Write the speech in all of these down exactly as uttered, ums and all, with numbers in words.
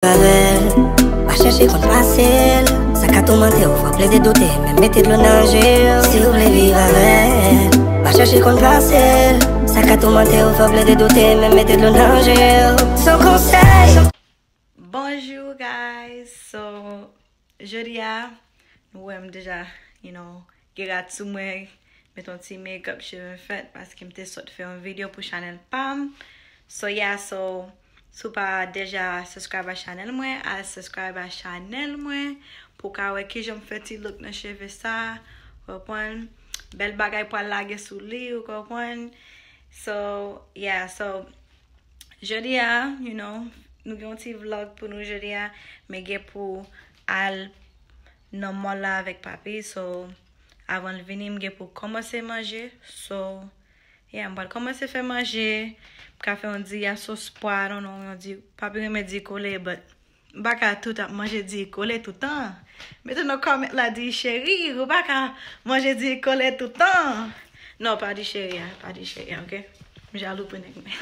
Avè l, pa chèche konn pase l. Sa ka toumante w, fè w plede doute, men mete dlo nan je w. Si w vle viv avè l, pa chèche konn pase l. Sa ka toumante w, fè w plede doute, men mete dlo nan je w. Se yon konsèy. Bonjour guys. So, jodi a, nou wè m deja, you know, gen rad sou mwen, met yon ti make up, cheve m fèt, paske m te sot fè yon video pou chanèl pa m. So yeah, so, si w pa deja subscribe a chanèl mwen, al subscribe a chanèl mwen, pou w ka wè kijan m fè ti look nan cheve sa, w konprann? Bèl bagay pral lage sou li, w konprann? So, yeah, so, jodi a, you know, nou gen yon ti vlog pou nou jodi a, men gen pou al nan mall la avèk papi, so, avan l vini, m gen pou kòmanse manje, so, yeah, m pral kòmanse fè manje, m ka fè yon diri a sos pwa, I don't know, yon diri, papi renmen diri kole, but m pa ka tout ap manje diri kole tout tan. Mete nan comment la, di cheri, ou pa ka manje diri kole tout tan. Non, pa di cheri a, pa di cheri a, ok? M jalou pou nèg mwen.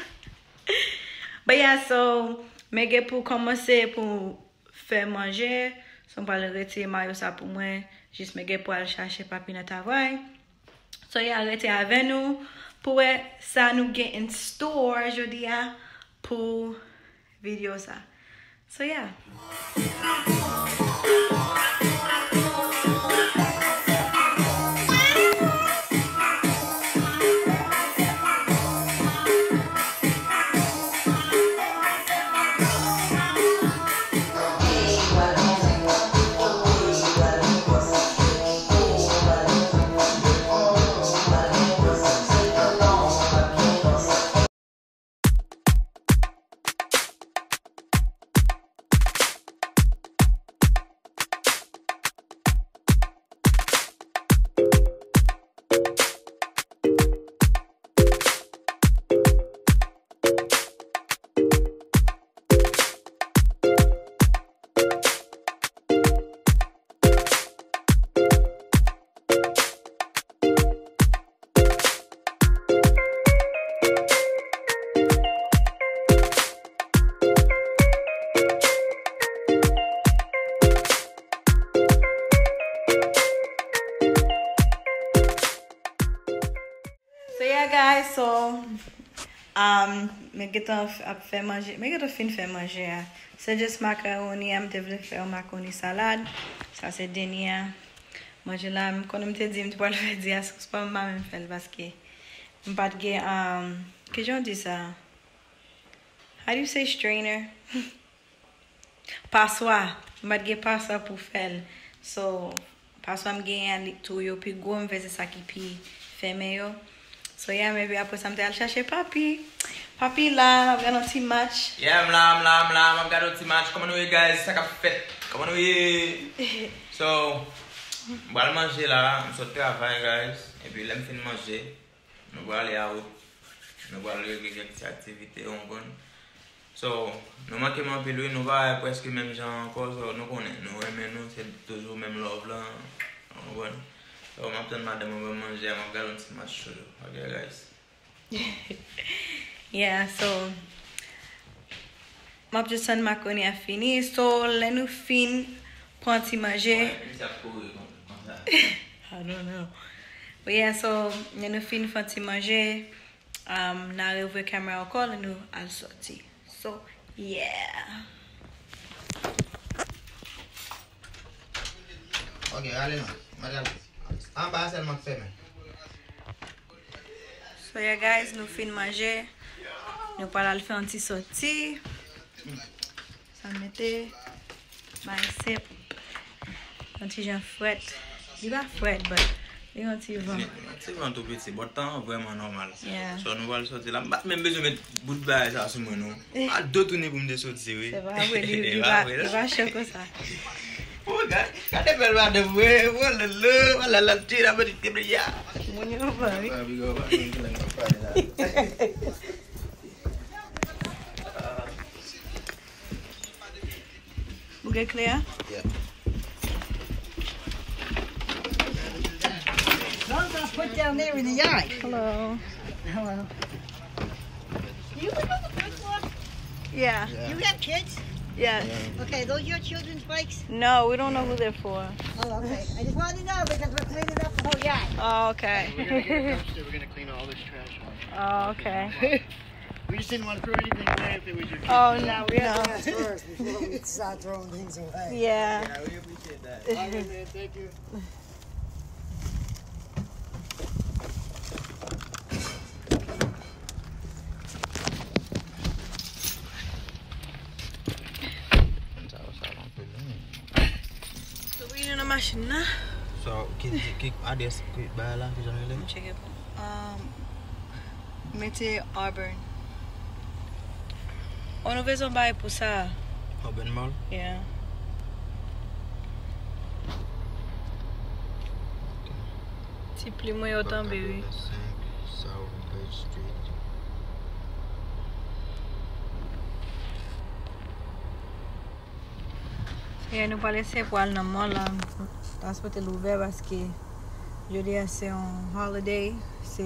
But yeah, so, men gen pou kòmanse pou fè manje. So, m pral retire mayo sa pou mwen. Jis men gen pou al chache papi nan travay. So, yeah, rete avè nou pou wè sa nou gen in store jodi a pou video sa. So, yeah. So yeah guys, so, um, mwen gentan f-, ap fè manje, mwen gentan fin fè manje a. Se just macaroni a, m te vle fè yon macaroni salad. Sa se deni a. Manje la, m konnen m te di m te pral fè diri a sos pwa, m pa menm fè l paske m pa t gen, um, kijan w di sa? How do you say strainer? Paswa. M pa t gen paswa pou fè l. So, paswa m genyen an, li tou yo pi gwo, m vle se sa ki pi fèmen yo. So, yeah, men epi apre sa, m te al chache papi. Papi la, m ap gade yon ti match. Yeah, m la, m la, m la, m ap gade yon ti match. Kòman nou ye, guys? Sa k ap fèt? Kòman nou ye? So, m pral manje la, m sot travay, guys. Epi lè m fin manje, nou prale a wout. Nou pral regle kèk ti aktivite, w konprann? So, nou manke m anpil wi, nou pa wè prèske menm jan ankò, so, nou konnen, nou renmen nou, se toujou menm love lan, w konprann? So, m ap tann madanm mwen ban m manje a, m ap gade yon ti match toujou. Ok, guys? Yeah, so, m ap just tann macaroni a fini. So, lè nou fin pran ti manje. Wè, misye ap kouri kon, konsa. I don't know. But yeah, so, lè nou fin fè ti manje, um, n a reouvri kamera ankò, lè nou al sòti. So, yeah. Ok, ale non. Mande al. Anba a sèlman k fèmen. So, yeah, guys, nou fin manje. Nou pral al fè yon ti sòti. Sa m mete. Bay sep. Yon ti jan frèt. Li pa frèt, but li yon ti van. Yon ti van tou piti, but tan an vrèman nòmal. Yeah. So, nou pral sòti la. M pa t menm bezwen met bout bagay sa sou mwen, non. Al do tounen pou m te soti, wi. Se pa vre, li, li pa, li pa cho konsa. Oh, gade, gade bèl madanm, wi. Oh, lolo, oh, la, la, ti la, ti, ti, ya. Moun yo pa, wi. Pa, wi, wi, wi, wi, wi, wi, wi. Ou gen kle a? Yeah. Don't go put down there in the yard. Hello. Hello. You live on the fifth floor? Yeah. Yeah. You have kids? Yes. Yeah. Okay, those your children's bikes? No, we don't know who they're for. Oh, okay. I just wanted to know because we're cleaning up the whole yard. Oh, okay. We're gonna get a dumpster. We're gonna clean all this trash off. Oh, okay. We just didn't want to throw anything away if it was your kids. Oh, no, we have to ask first before we start throwing things away. Yeah. Yeah, we appreciate that. All right, man. Thank you. Sa yo sal anpil wi. So, wi, nou nan machin nan. So, ki, ki adrès ki bay la, ki jan li rele? M tcheke pou. Um, mete Auburn. Oh, nou bezwen bay pou sa. Auburn Mall? Yeah. Ti plim mwen yo tonbe, wi. South Bridge Street. E nou pral eseye pou al nan mall la. Ta swete l ouvè paske jodi a se yon holiday. Se,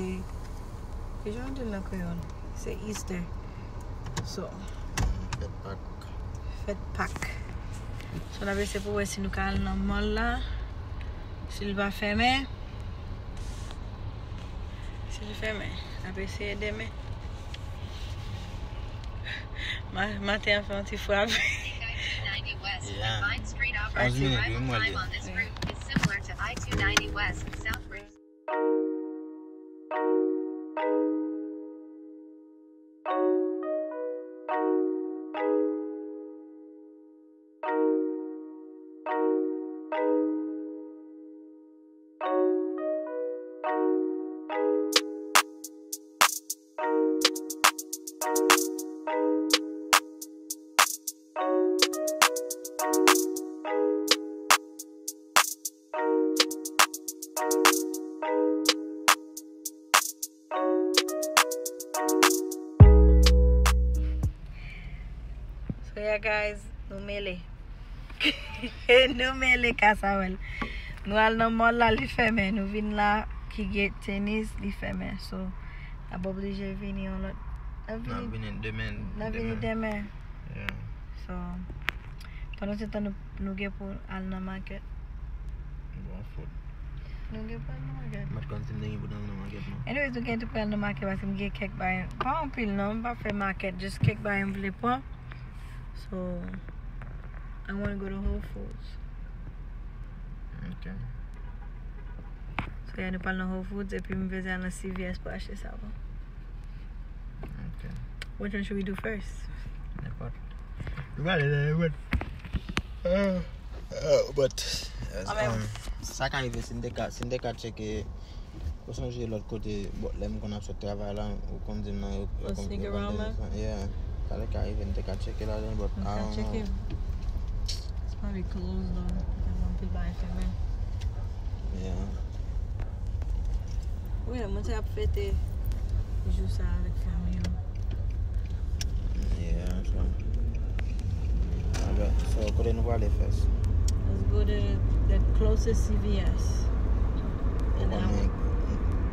ki jan yo di l nan kreyòl? Se Easter. So, fèt Pak. Fèt Pak. So, n ap eseye pou wè si nou ka al nan mall la. Si l pa fèmen. Si l fèmen, n ap eseye demen. Ma-, maten an fè yon ti frape. Yeah. Onz minit, wi, m wè l ye. So yeah, guys, nou mele. Nou mele kasawèl. Nou al nan mall la, li fèmen. Nou vin la, ki gen tenis, li fèmen. So, n ap oblije vini yon lòt. N ap vini demen. N ap vini demen. Yeah. So, pandan se tan nou, nou gen pou al nan makèt. Bon, fout. Nou gen pou al nan makèt. M pa t konn si m te gen pou al nan makèt, non. Anyways, nou gen pou al nan makèt paske m gen kèk bagay. Pa anpil, non, m pa fè makèt. Just kèk bagay m vle pran. So, I wanna go to Whole Foods. Ok. So, yeah, nou pral nan Whole Foods, epi m vle al nan C V S pou achte savon. Ok. Which one should we do first? Nenpòt. Nou pral nan nenpòt. Ah, ah, but, um, sa ka rive si n te ka, si n te ka tcheke. Ou sonje lòt kote, bon, lè m konn ap sot travay la, ou konn di m nan yo, yo konn yo vann tenis lan. Yeah. Sa te ka rive, m te ka tcheke ladan, but I don't know. It's probably closed, though. Gen anpil bagay fèmen. Yeah. Wi, moun sa ap fete jou sa avèk fanmi yo. Yeah, so. Ok, so, kote nou prale first? Let's go to the closest C V S. Ou konnen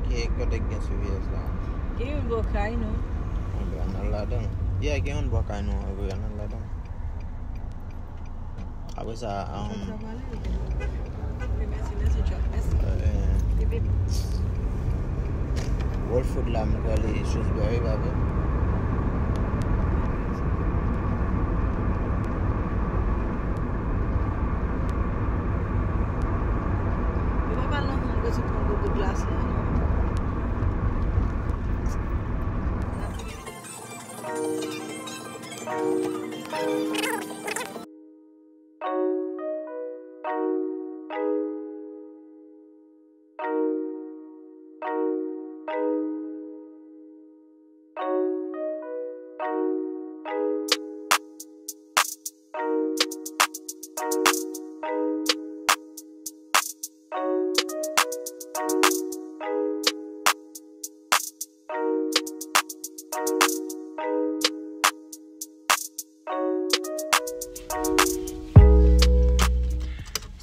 ki kote ki gen C V S la? Gen youn bò kay nou. Ok, ann al ladan. Yeah, gen youn bò kay nou, ann al ladan. Apre sa, um, Whole Food la, m kwè li Shrewsbury, pa vre? Yo pa pral nan Home Goods pou pran Google Glass la, non.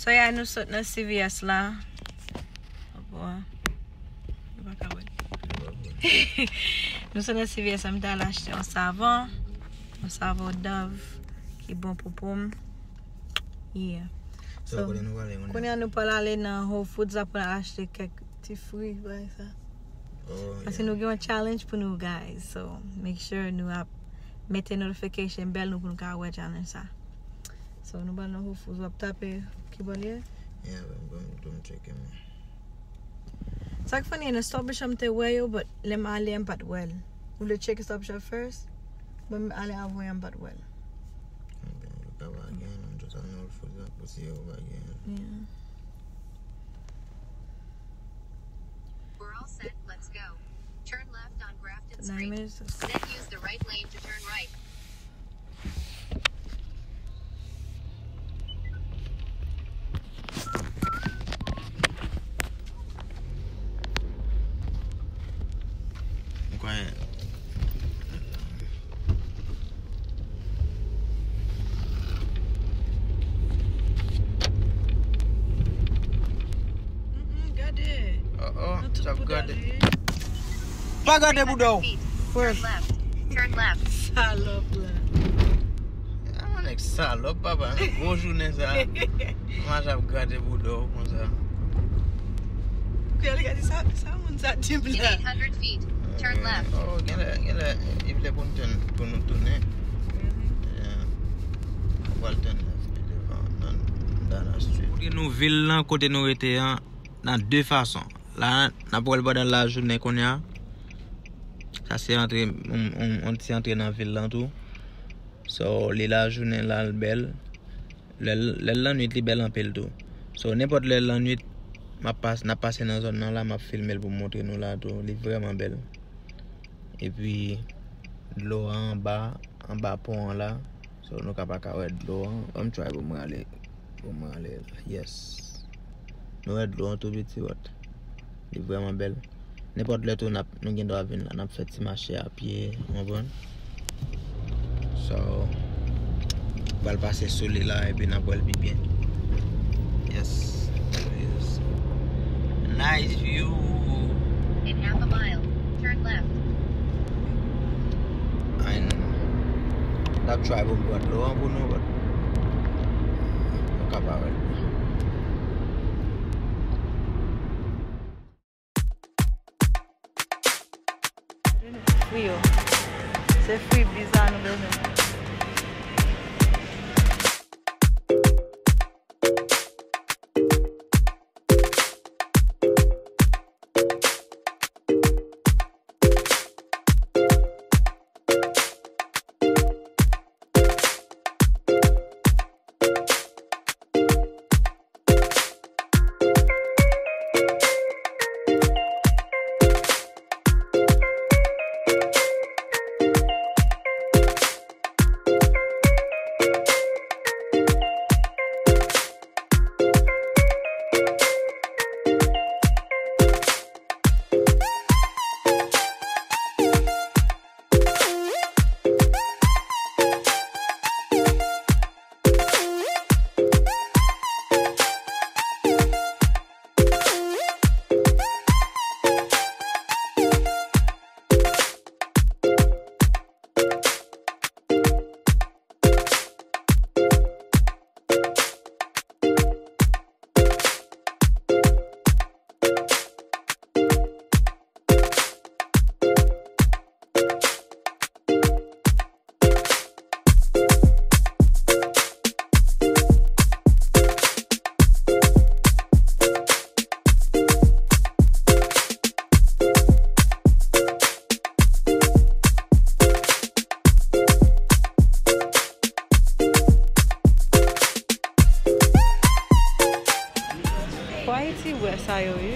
So, yeah, nou sot nan C V S la. Bon, nou pa ka wè. Nou sot nan C V S la, m t al achte yon savon. Yon savon Dove. li bon pou po m. Yeah. So, kote nou prale kounye a? Kounye a nou pral ale nan Whole Foods la pou n achte kèk ti fri, bagay sa. Oh, yeah. Paske nou gen yon challenge pou nou, guys. So, make sure nou ap mete notification bell nou pou nou ka wè challenge sa. So, nou pral nan Whole Foods, w ap tape ki bò l ye? Yeah, ban m, ban m, ban m tcheke, man. Sa k funny, nan Stop and Shop m te wè yo, but lè m ale a m pa t wè l. Ou vle tcheke Stop and Shop first? Bon, m ale avan a m pa t wè l. Ok, yo ka pa gen, men m just al nan Whole Foods la pou si yo pa gen. Yeah. We're all set, let's go. Turn left on Grafton Street, then use the right lane to turn right. Mwen kwè. Mm, mm, gade. Oh, oh, sa ap gade. Pa gade bouda w. Turn left. Turn left. Salòp la. Ah, nèg salòp, papa. Gwo jounen sa. Mwen ap gade bouda w konsa. Kounya li gade sa, sa moun sa di m la. In eight hundred feet, turn left. Oh, genlè, genlè, li vle pou nou tounen, pou nou tounen. Mhm. Yeah. Ou pral tounen pi devan, nan Dana Street. Montre nou vil lan, kote nou rete an, nan de fason. La, n ap wè l pandan lajounen kounye a. Sa se antre, yon, yon, yon ti antre nan vil lan tou. So, li lajounen la, l bèl. Lè l, lè l lannwit, li bèl anpil tou. So, nenpòt lè lannwit, m ap pas-, n ap pase nan zòn nan la, m ap filme l pou m montre nou la tou. Li vrèman bèl. Epi, dlo a anba, anba pon an la. So, nou ka pa ka wè dlo an. Ban m try pou mwen ale. Pou mwen ale. Yes. Nou wè dlo an tou piti, but li vrèman bèl. Nenpòt lè tou, n ap, nou gen dwa vin la, n ap fè ti mache a pye, w konprann? So, pral pase sou li la, epi n ap wè l pi byen. Yes. Yes. Nice view. In half a mile, turn left. And n ap try pou m pran dlo an pou nou, but nou ka pa wè l. Fri yo. Se fri biza nou bezwen. Fò Ayiti wè sa yo ye.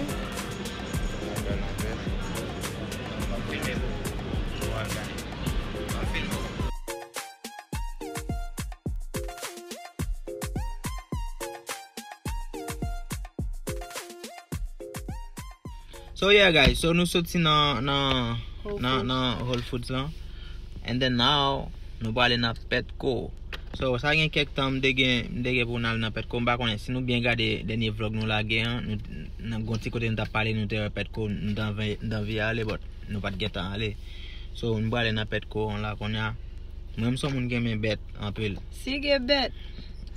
So yeah guys, so nou soti nan, nan, nan, nan Whole Foods lan. And then now, nou prale nan Petco. So, sa gen kèk tan m te gen, m te gen pou n al nan Petco. M pa konnen si nou byen gade dènye vlog nou lage an, nou, nan gon ti kote nou t ap pale, nou te wè Petco, nou t anvi, nou t anvi ale, but nou pa t gentan ale. So, nou prale nan Petco an la kounye a. Mwen, m se yon moun ki renmen bèt anpil. Si gen bèt,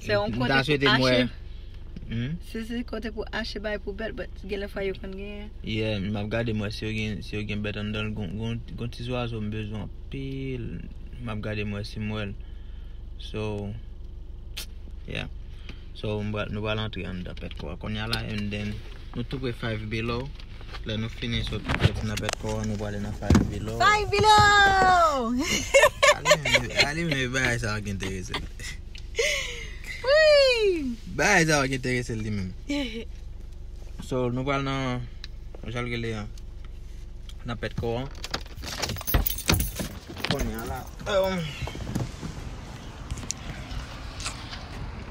se yon kote pou achte. Hmm? Si se kote pou achte bagay pou bèt, but gen lè fwa yo konn genyen. Yeah, m ap gade m wè si yo gen, si yo gen bèt anndan l. Gon, gon, gon ti zwazo m bezwen anpil. M ap gade m wè si m wè l. So, yeah. So, m pral, nou pral antre anndan Petco a kounye a la, and then nou tou pre Five Below. Lè nou fini sot, soti nan Petco a, nou prale nan Five Below. Five Below! Ali menm, Ali menm, bagay sa a ki enterese l. Wi! Bagay sa a ki enterese l li menm. So, nou pral nan, jan l rele a, nan Petco a. Kounye a la. Um,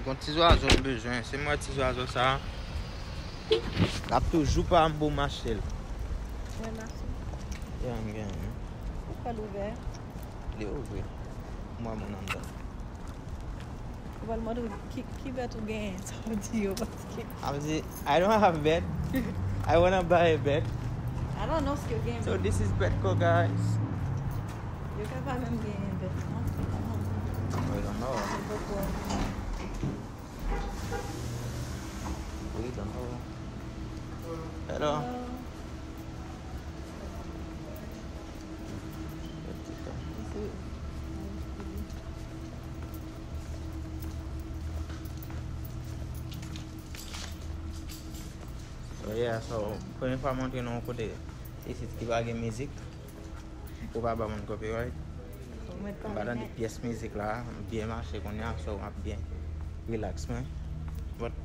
gon ti zwazo m bezwen. Si m wè ti zwazo sa a, l ap toujou pa m pou m achte l. Mwen mache. Yeah, m gen. Ou fè l ouvè? Li ouvri. M wè moun anndan. Ou pral mande w ki, ki bèt ou genyen, sa w di yo, paske I don't have bed. I wanna buy a bed. I don't know si yo gen. So this is Petco, guys. Yo ka pa menm genyen bèt, non? We don't know. Yo poko. We don't know. Hello. Hello. So, yeah, so, premye fwa m antre nan yon kote isit ki pa gen mizik, pou pa ban moun copyright. M pa tande pyès mizik la, m byen mache kounye a, so m ap byen relax mwen. But,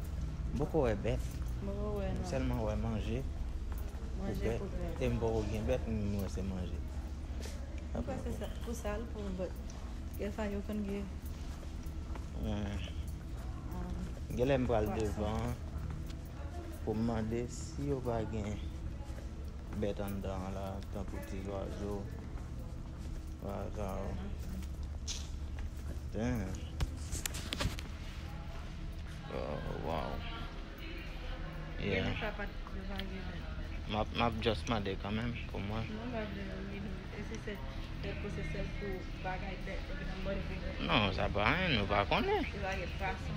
m poko wè bèt. M sèlman wè manje pou bèt. E m poko gen bèt, m wè se manje. M panse sa, pou sa l pou, but, gen sa yo konn gen. Genlè m pral devan pou m mande si yo pa gen bèt anndan an la, tankou ti zwazo. Waw. Damn. Oh, wow. Yeah. M ap, m ap just mande kanmenm pou mwen. Non, pa vle, wi, non. E si se sèl pou se sèl pou bagay bèt, epi nan mòde vini. Non, sa pa anyen, nou pa konnen. Se bagay pwason.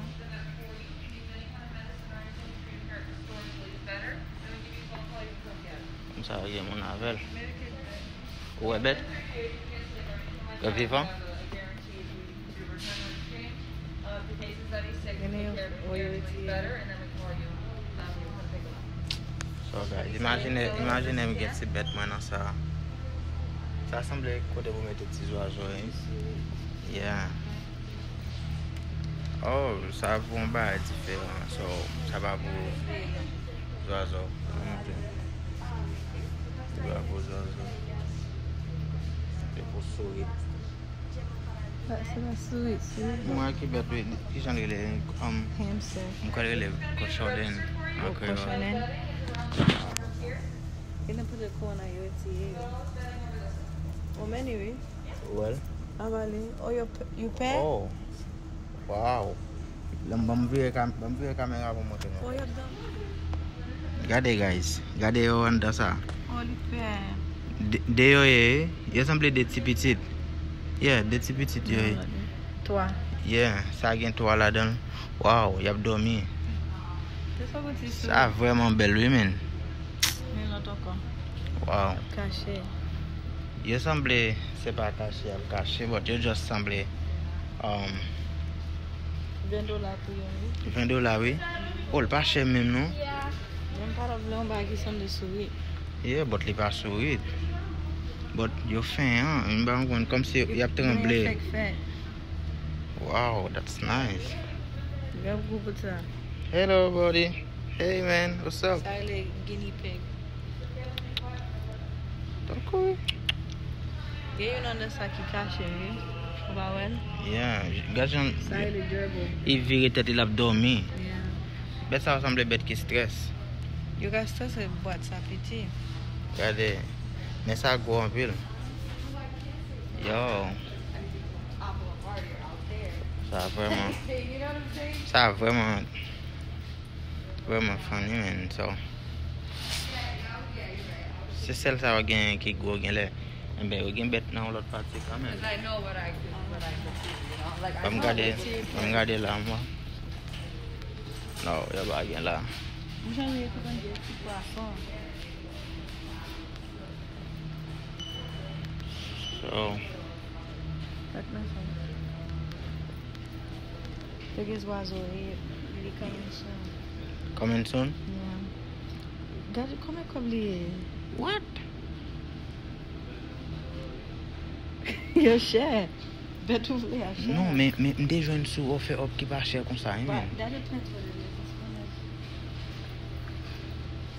Konsa yo gen moun avè l. Ou wè bèt? Yo vivan? Gade, o, yo retire. So, guys, imajine, imajine m gen ti bèt mwen nan sa. Sa sanble kote pou mete ti zwazo, wi. Yeah. Oh, sa pou yon bagay diferan. So, sa pa pou zwazo. Sa pa pou zwazo. Se pou sourit. Se pa sourit, se... Mwen ki bèt, wi, ki jan l rele? Um, hamster. M kwè l rele kochonnen an kreyòl. Kochonnen. E nan pil kò nan yo retire yo. Ou men li, wi. Well. Aba li. Oh, yo pe-, yo pè? Oh. Wow. Ban m vire kam-, ban m vire kamera pou montre nou. Oh, y ap dòmi. Gade, guys. Gade yo anndan sa. Oh, li pè. De, de yo ye, yo sanble de ti pitit. Yeah, de ti pitit yo ye. Twa. Yeah, sa gen twa ladan l. Wow, y ap dòmi. Sa vrèman bèl, wi, men. Men lòt ankò. Wow. Kache. Yo sanble, se pa kache y ap kache, but yo just sanble, um, ven dola pou yo, wi. Ven dola, wi. Oh, l pa chè menm, non. Men m pa t ap vle yon bagay ki sanble sourit. Yeah, but li pa sourit. But yo fen, an. M pa konprann, kòmsi y ap tranble. Gen efè k fèt. Wow, that's nice. Gad gwo bout sa. Hello, buddy. Hey, man, what's up? Sa rele guinea pig. Tankou. Gen youn anndan sa ki kache, wi. Ou pa wè l? Yeah, gad jan... Sa rele gerbil. Li vire tèt li, l ap dòmi. Yeah. Bèt sa sanble bèt ki strès. Yo ka strese, bwat sa piti. Gade, men sa gwo anpil. Yo. Sa vrèman, sa vrèman, vrèman funny, man. So, se sèl sa yo genyen ki gwo genlè. Enben, yo gen bèt nan yon lòt pati kanmenm. 'Cause I know what I could, what I could do, you know? Like, I Ban m know gade, what it is. Ban m gade la, mwen. Non, yo pa gen la. Mwen janm ye tou konn gen ti pwason. So. Gad nan sa. Look at zwazo, li, li coming soon. Coming soon? Yeah. Gad konbyen kòb li ye. What? Yo chè. Bèt ou vle a chè. Non, men, men m te jwenn sou offer up ki pa chè konsa, wi, men. Gade pent vole li, paske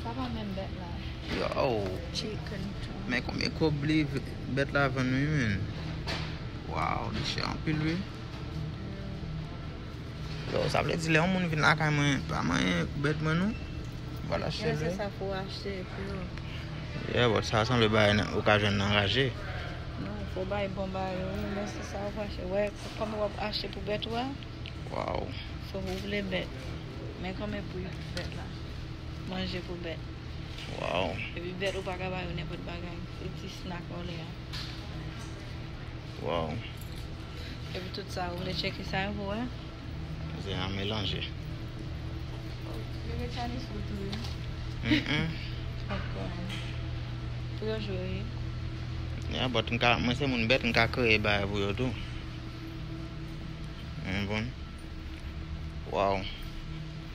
sa pa menm bèt la. Yo, oh. Chicken too. Men konbyen kòb li v-, bèt la vann, wi, men. Wow, li chè anpil, wi. Yo, sa vle di lè yon moun vin lakay mwen, pa manyen bèt mwen non. Vwala, se vre. Se sa pou achte pou yo. Yeah, but sa sanble bagay nan, ou ka jwenn nan raje. Non, fò bay bon bagay, wi, men se sa ou achte. Wè, kòman w ap achte pou bèt ou a? Wow. So, ou vle bèt. Men konbyen pri bèt la? Manje pou bèt. Wow. Epi bèt ou pa ka ba yo nenpòt bagay. Se ti snack ou le a. Wow. Epi tout sa, ou vle tcheke sa yo pou wè? Se an melanje. Yo gen Chinese food tou, wi. Mm-mm. Pòpkòn. Pou yo jwe, wi. Yeah, but m ka, mwen se moun bèt, m ka kreye bagay pou yo tou. Mm, bon. Wow.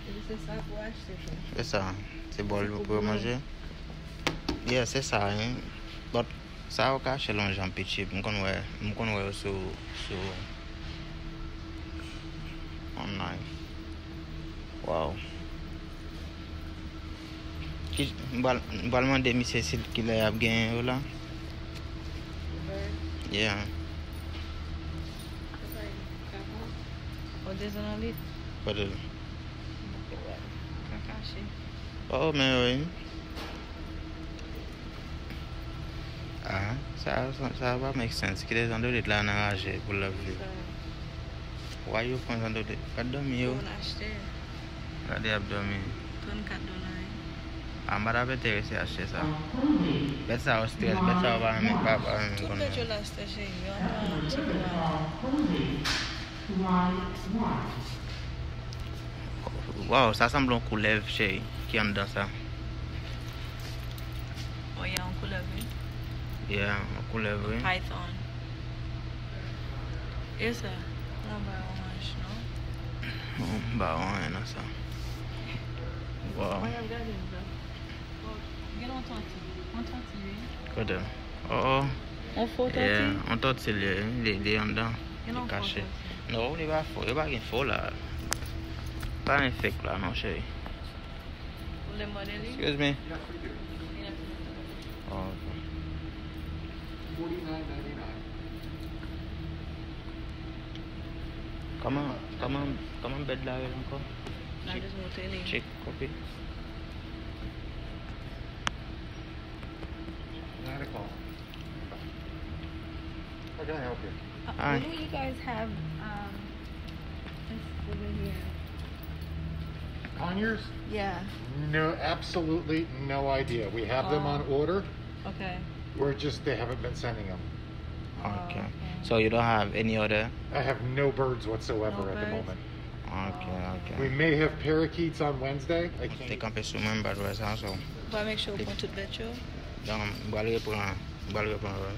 Epi se sa pou achte tou. Se sa. Se bòl pou yo manje. Yeah, se sa, hein. But sa yo ka achte l yon jan pi cheap. M konn wè, m konn wè yo sou, sou online. Wow. Ki, m pral, m pral mande misye si kilè y ap genyen yo la. Yeah. O, de zan nan lit. Kote l? Ka kache. Oh, men wi. Ah, sa, sa, sa pa make sense. Kite zandolit la nan raje pou l ap viv. Why you pran zandolit? Gad dòmi yo. Pou n achte. Gade y ap dòmi. Trannkat dola, wi. Ah, m pa t ap enterese achte sa. Bèt sa yo strès, bèt sa yo pa renmen, pa, pa renmen konnen. Tout bèt yo la strès, cheri. Yo anba ti bwa. Wow, sa sanble yon koulèv, cheri, ki anndan sa. Oh, yeah, yon koulèv, wi. Yeah, yon koulèv, wi. Python. E sa? Mwen ba oranj, non? M ba anyen nan sa. Wow. Mwen ap gade l, bro. Gen yon tòti. Yon tòti, wi. Kote l? Oh, oh. Yon fo tòti? Yeah, yon tòti li ye, li, li anndan. Li kache. Non, li pa fo, yo pa gen fo la. Pa gen fake la, non, cheri. Ou vle mande li? Excuse me. Oh, ok. Kòman, kòman, kòman bèd la rele ankò? Chick, chick, ok. How can I help you? Uh, Hi. What do you guys have, um, this over here? Conyers? Yeah. No, absolutely no idea. We have them on order. Okay. We're just, they haven't been sending them. Oh, okay. So you don't have any other? I have no birds whatsoever at the moment. Okay, okay. We may have parakeets on Wednesday. I can't. Te kanpe sou mwen, m pa t wè sa, so. Ou pa make sure ou pran tout bèt yo? Donk, m pral repran, m pral repran, wi.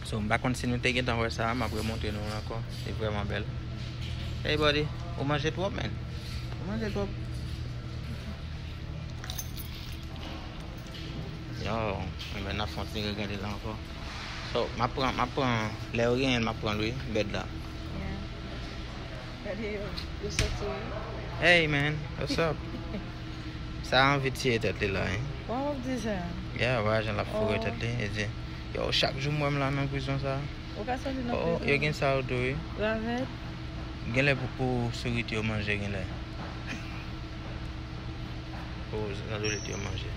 So, m pa konn si nou te gentan wè sa, m ap remontre nou l ankò. Li vrèman bèl. Hey, buddy, ou manje twòp, man. Ou manje twòp. Yo, enben, n ap fè yon ti regade la ankò. So, m ap pran, m ap pran, lè yo genyen l, m ap pran l, wi, bèd la. Yeah. Gade yo, yo soti, wi. Hey, man, what's up? Sa anvi tiye tèt li la, hein? Why would this happen? Yeah, wè jan l ap foure tèt li, li di, yo, chak jou m wè m la nan prizon sa. Ou ka soti nan prizon. Oh, yo gen sa yo tou, wi. Ravèt. Genlè pou, pou sourit yo manje, genlè. Pou zandolit yo manje.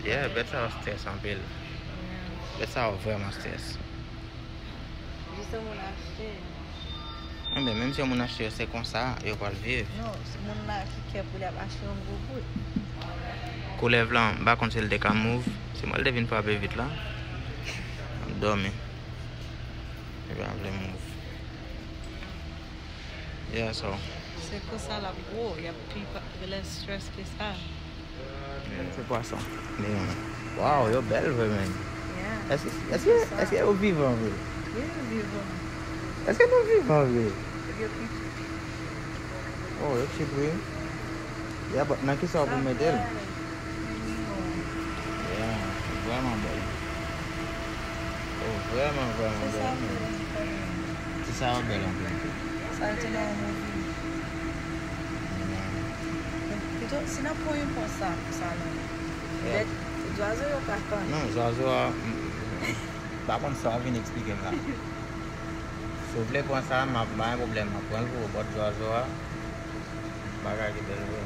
Yeah, bèt sa yo strès anpil. Yeah. Bèt sa yo vrèman strès. Jis yon moun achte. Enben, menm si yon moun achte yo, se konsa yo pral viv. Non, se moun la ki kè pou li ap achte yon gwo bout. Koulèv la, m pa konn si l te ka move. Se mwen l te vin frape vit la. M dòmi. Li pa vle move. Yeah, so. Se konsa l ap gwo, y ap pi pa- lè stress ke sa. Se pwason. Li menm. Wow, yo bèl vre, men. Yeah. Èske, èske, èske yo vivan vre? Yo vivan. Èske nou vivan vre? Yo pi chip. Oh, yo chip, wi. Yeah, but nan kisa w pou mete l? Yeah, vrèman bèl. Oh, vrèman, vrèman bèl. Ti sa yo bèl anpil. Sa yo te nan yon movie. Pito, si n ap pran yon pran sa pou salon. Yeah. Bèt, zwazo yo ka konn. Non, zwazo a, m, m, m pa konn sa w vin eksplike m la. Si w vle pran sa, m ap, pa gen pwoblèm, m ap pran l pou ou, but zwazo a, bagay ki bèl vre.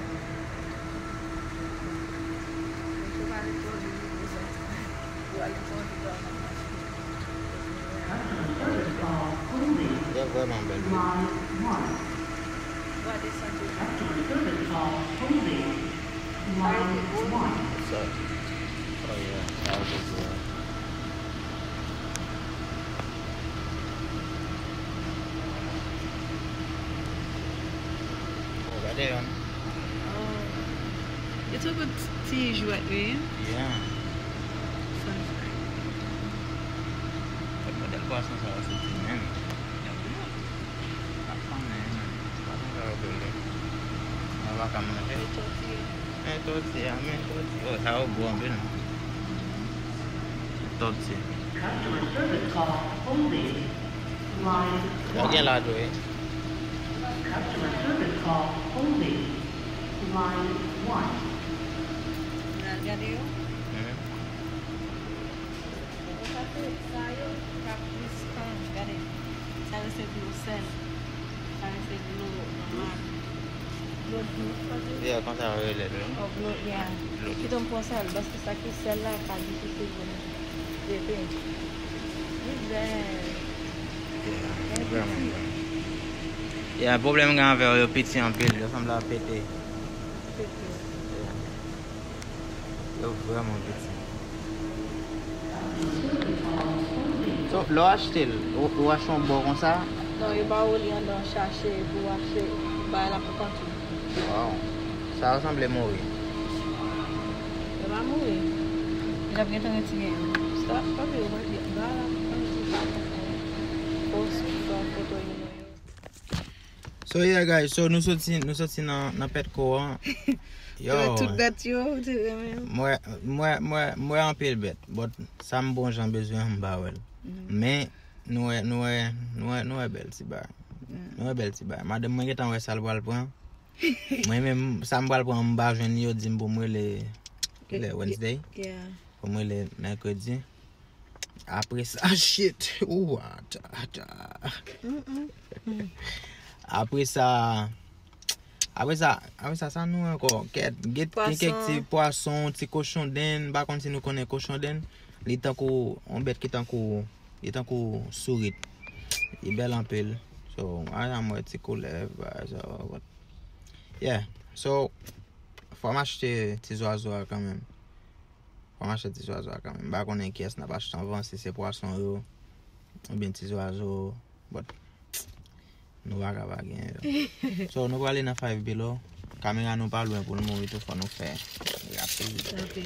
Yo vrèman bèl, wi. Sa, oh yeah, sa yo te di a. Oh, gade yon. Oh. Yo tou gon ti jwèt, wi. Yeah. Fun fact. Modèl pwason sa yo soti menm. Yo gwo. Pa fanm, men, men. Pwason sa yo bèl, wi. Mwen pa ka manje. Yo tòti. Men tòti a, men tòti. Oh, sa yo gwo anpil. Tòti. Customer service call holding. Line one. Yo gen la tou, wi. Customer service call holding. Line one. N al gade yo. Mhm. Sa yo ka plis kan, gade. Sa yo se dlo sèl. Sa yo se dlo nòmal. Dlo dous, sa se? Yeah, konsa yo rele l, wi. Oh, dlo, yeah. Dlo dous. Kite m pran sèl, paske sa ki sèl la ka difisil pou nou trete. Li bèl. Yeah, li vrèman bèl. Yeah, pwoblèm gen avè yo, yo piti anpil, yo sanble ap pete. Pete. Yeah. Yo vrèman piti. So, lè w achte l, ou, ou achte yon bò konsa? Non, yo ba ou li anndan, chache pou w achte, bay la pou kont ou. Wow. Sa yo sanble mouri. Yo pa mouri. Li t ap gentan retire yo. Sa, pa vle, yo manje. Ba la pou kont ou, pa pou kont ou. Post, pran foto yo. So yeah guys, so nou soti, nou soti nan, nan Petco an. Yo. Tout dat yo, ou te renmen. Mwen, mwen, mwen, mwen anpil bèt, but sa m bon jan bezwen an m pa wè l. Mhm. Men nou wè, nou wè, nou wè, nou wè bèl ti bagay. Yeah. Nou wè bèl ti bagay. Madanm mwen gentan wè sa l pral pran. Mwen menm, sa m pral pran, m pa jwenn li, yo di m pou m rele, kilè, Wednesday? Yeah. Pou m rele mèkredi. Apre sa, shit. Ou, ata, ata. Mm, mm, mm. Apre sa, apre sa, apre sa, sa nou ankò? Kèt, gen, gen kèk ti pwason, ti kochondenn, m pa konn si nou konnen kochondenn. Li tankou, yon bèt ki tankou, li tankou sourit. Li bèl anpil. So, a, a mwen ti koulèv, bagay sa, what. Yeah. So, fò m achte ti zwazo a kanmenm. Fò m achte ti zwazo a kanmenm. M pa konnen kiyès n ap achte anvan, si se pwason yo, oubyen ti zwazo, but nou pa ka pa gen yo. So, nou prale nan Five Below. Kamera nou pa lwen pou l mouri tou, fò nou fè rapid. Ok.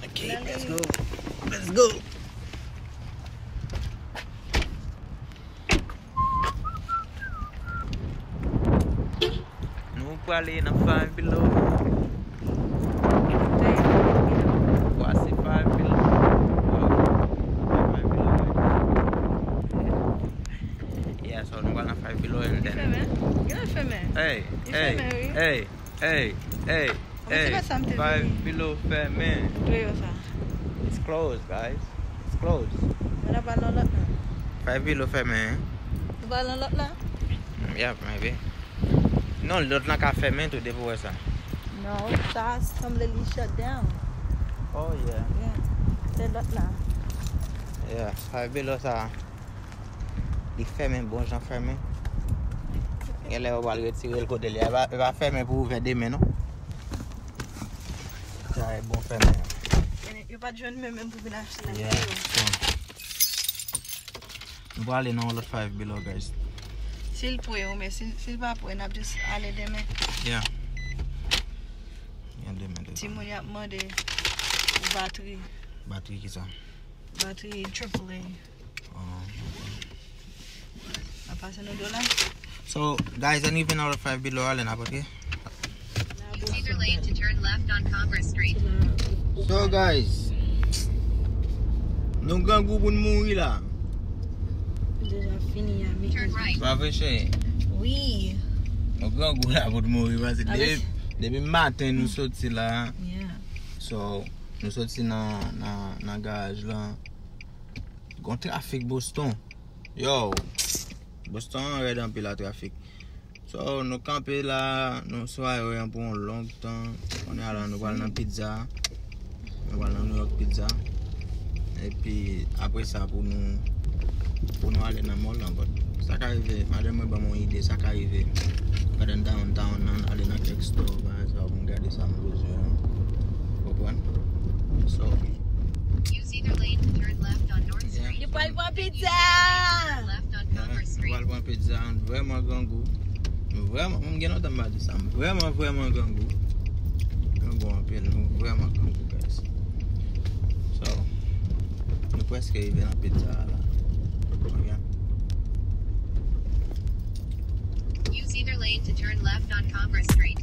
Ok, let's go. Let's go. Nou prale nan Five Below. Voici Five Below. Wow. Five Below. Yeah, so nou pral nan Five Below and then. Li fèmen? Li fèmen? Hey, hey, hey, hey, hey. Mwen se pa sa m te vini. Five Below fèmen. Wi, yo sa. It's closed, guys. It's closed. Mwen ap al nan lòt la. Five Below fèmen, hein? Nou pral nan lòt la? Mm, yeah, maybe. Non, lòt la ka fèmen tou, depi w wè sa. Non, sa sanble li shut down. Oh, yeah. Yeah. Se lòt la. Yeah, Five Below sa. Li fèmen, bon jan fèmen. Genlè yo pral retire l kote li a. E pa, e pa fèmen pou ouvè demen, non. Ay, bon fèmen an. Yo pa t jwenn mwen menm pou vin achte nan yo. So, nou prale nan yon lòt Five Below, guys. Si l pre, wi, men si, si l pa pre, n ap just ale demen. Yeah. Gen demen, demen. Timoun y ap mande batri. Batri ki sa? Batri triple A. Oh, okay. Apa se nou do la? So, guys, ann rive nan lòt Five Below a, lè n ap antre. Use either lane to turn left on Congress Street. So, guys, nou grangou pou n mouri la. Deja fini a, mi. Turn right. Pa vre, cheri? Wi. Nou grangou la pou n mouri, paske depi, depi maten nou soti la. Yeah. So, nou soti nan, nan, nan garaj la. Gon trafik Boston. Yo, Boston an rèd anpil a trafik. So, nou kanpe la, nou sou highway an pou yon long tan. Kounye a la, nou pral nan pizza. Nou pral nan New York Pizza. Epi, apre sa, pou nou, pou nou ale nan mall lan, but sa ka rive, madanm mwen ban m yon ide, sa ka rive. Pandan downtown nan, ale nan kèk store, bagay sa, pou m gade sa m bezwen an. Konprann? So, Use either lane to turn left on North Street. Li pral pran pizza! Left on Congress Street. Nou pral pran pizza, nou vrèman grangou. Nou vrèman, m gen lontan m pa di sa, m vrèman, vrèman grangou. Grangou anpil, nou vrèman grangou, guys. So, nou prèske rive nan pizza a la. Ok. Use either lane to turn left on Congress Street.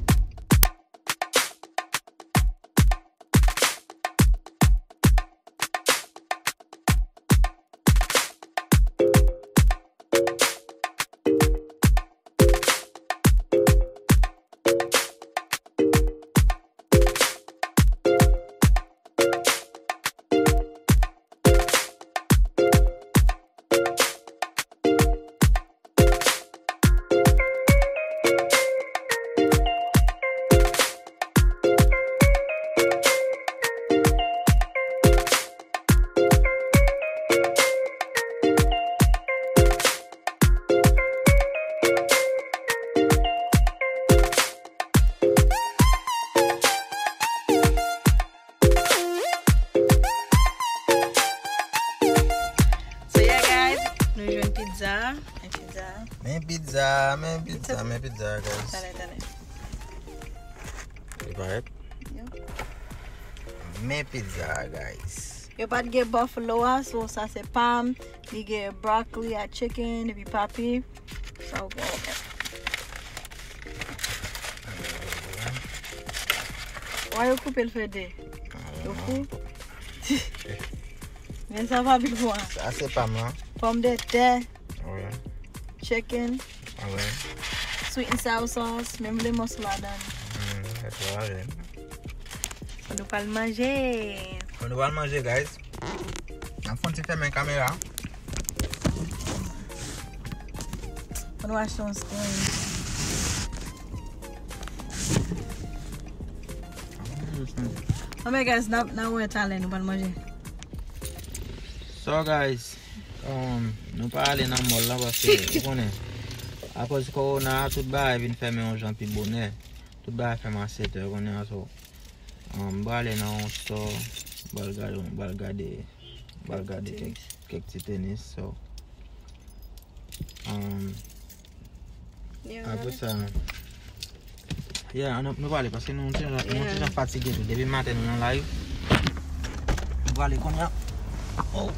So yeah, guys, nou jwenn pizza. Men pizza. Men pizza, men pizza, men pizza, guys. Talè, talè. Li parèt? Yo. Men pizza, guys. Yo pa t gen buffalo a, so sa se pa m. Li gen broccoli a chicken, epi papi. Sa w gen? Why yo koupe l fè de? Yo fou? Men sa pa pi bon. Sa se pa m lan. Pòmdetè. Wi. Chicken. Wi. Sweet and sour sauce. Menm lemon sou ladan. Hmm, sa se pa vre. Fò nou pral manje. Fò nou pral manje, guys. N ap fè yon ti fèmen kamera. Fò nou achte yon sponge. Anben, guys, n ap, n ap wè talè nou pral manje. So, guys, um, nou pa ale nan mall lan paske, ou konnen, akoz kowona a, tout bagay vin fèmen yon jan pi bonè. Tout bagay fèmen a sèt è, ou konnen, so, um, m prale nan yon store, m pral gade, m pral gade, m pral gade kèk, kèk ti tenis, so. Um, apre sa, yeah, nou, nou prale, paske nou, nou, nou ti jan fatige tou. Depi maten nou nan live. Nou prale kounye a. Oh.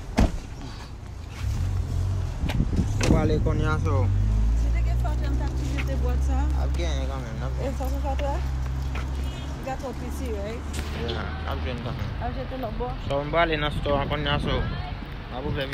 Nou prale kounye a, so. Si te gen fatra, m t ap toujou te bwat sa. Ap genyen kanmenm, n ap jwenn. E sa se fatra? Li ka twò piti, right? Yeah, n ap jwenn kanmenm. Ap jete lòt bò. So, m prale nan store an kounye a, so. M ap ouvè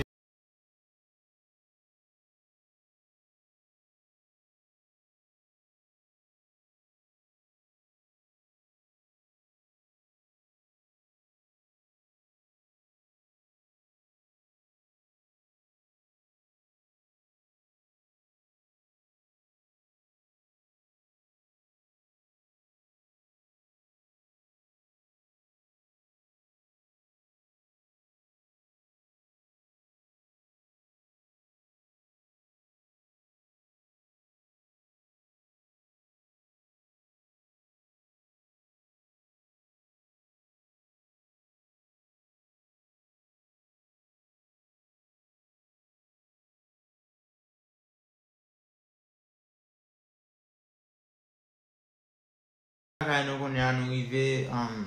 Kay nou konnen a nou rive, um,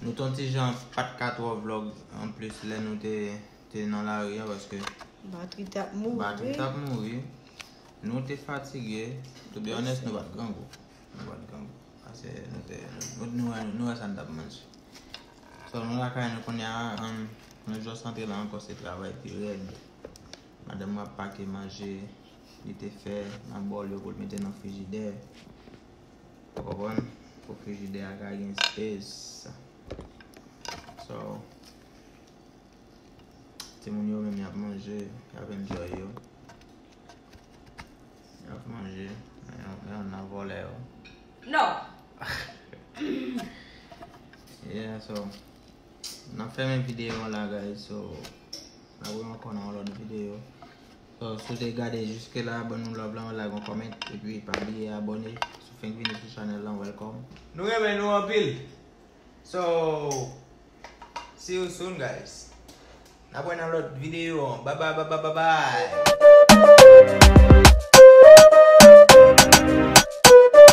nou t on ti jan pa t ka twò vlog anplis lè nou te, te nan lari a paske Batri t ap batri mouri. T ap mouri. Nou te fatige. To be honest, nou pa t grangou. Nou pa t grangou. Paske nou te, nou, nou, nou, nou wè sa n t ap manje. So, nou lakay nou konnen a, um, nou just antre la ankò, se travay pi rèd. Madanm mwen ap pake manje li te fè nan bòl yo pou l mete nan frijidè. Ou konprann? Pou frijidè a ka gen space. So, timoun yo menm y ap manje, y ap enjoy yo. Y ap manje, men yon, men yon nan vòlè yo. Non. Yeah, so, n ap fèmen videyo an la, guys. So, n ap wè ankò nan yon lòt videyo. So, si w te gade jiske la, ban nou love la, like, yon comment, epi pa bliye abòne. Si w fenk vini sou chanèl lan, welcome. Nou renmen nou anpil. So, see you soon, guys. N ap wè nan lòt videyo an. Bye bye, bye bye, bye bye.